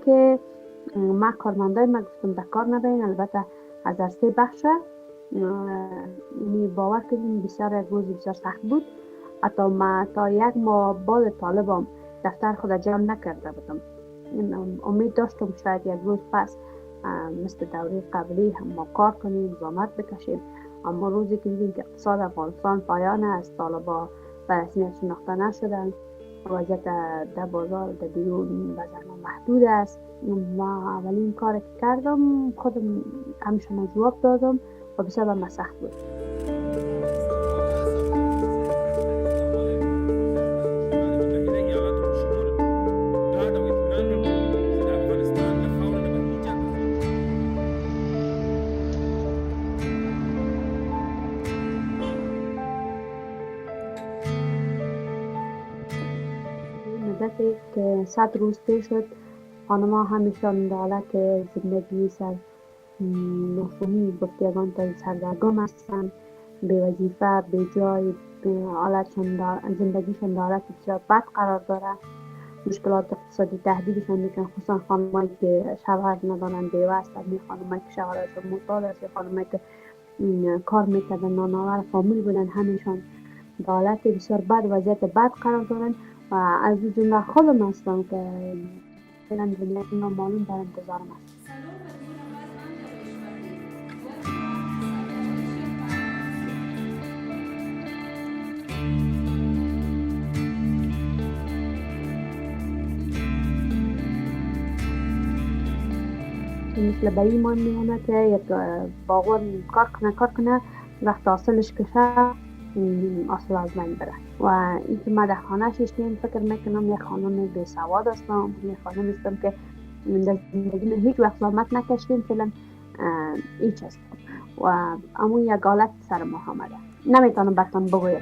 که ما کارمندای ما گفتم در کار نبین. البته از هر سه بخش یعنی باور کردیم بسیار یک روز بسیار سخت بود. حتی ما تا یک ماه بعد طالبام دفتر خود جمع نکرده بودم. امید داشتم شاید یک روز پس مثل دوره قبلی هم ما کار کنیم، زحمت بکشیم. اما روزی که دیدیم که اقتصاد افغانستان پایان است، طالبا به رسمیت شناخته نشدن، وضعیت در بازار در بیرون بازار محدود است، ما اولین کار که کردم خودم همیشه ما جواب دادم و بسیار به ما سخت بود. مدتی که 100 روز طی شد، خانم‌ها همیشان در حالت زندگی سر مفهومی گفتگان تا سردرگم هستند، بی وظیفه، بی جای، حالتشان زندگیشان در حالت بسیار بد قرار داره. مشکلات اقتصادی تهدیدشان میکنن، خصوصا خانمایی که شوهر ندارن، بیوه هستند، خانمایی که شوهرشان معتاد است، خانمایی که کار میکردن، نانآور فامیل بودن، همیشان در حالت بسیار بد، وضعیت بد قرار دارن. و از جمله خودم هستم که فعلا زندگی نامعلوم در انتظارم است. مثل به ایمان میمونه که یک باغوان کار کنه وقت حاصلش کشه اصلا از من بره. و اینکه من در خانه ششتیم فکر میکنم یک خانم بی سواد هستم، یک خانم هستم که در زندگی هیچ وقت زحمت نکشتیم، فعلا هیچ هستم و امون یک حالت سر ما آمده، نمیتونم براتون بگویم.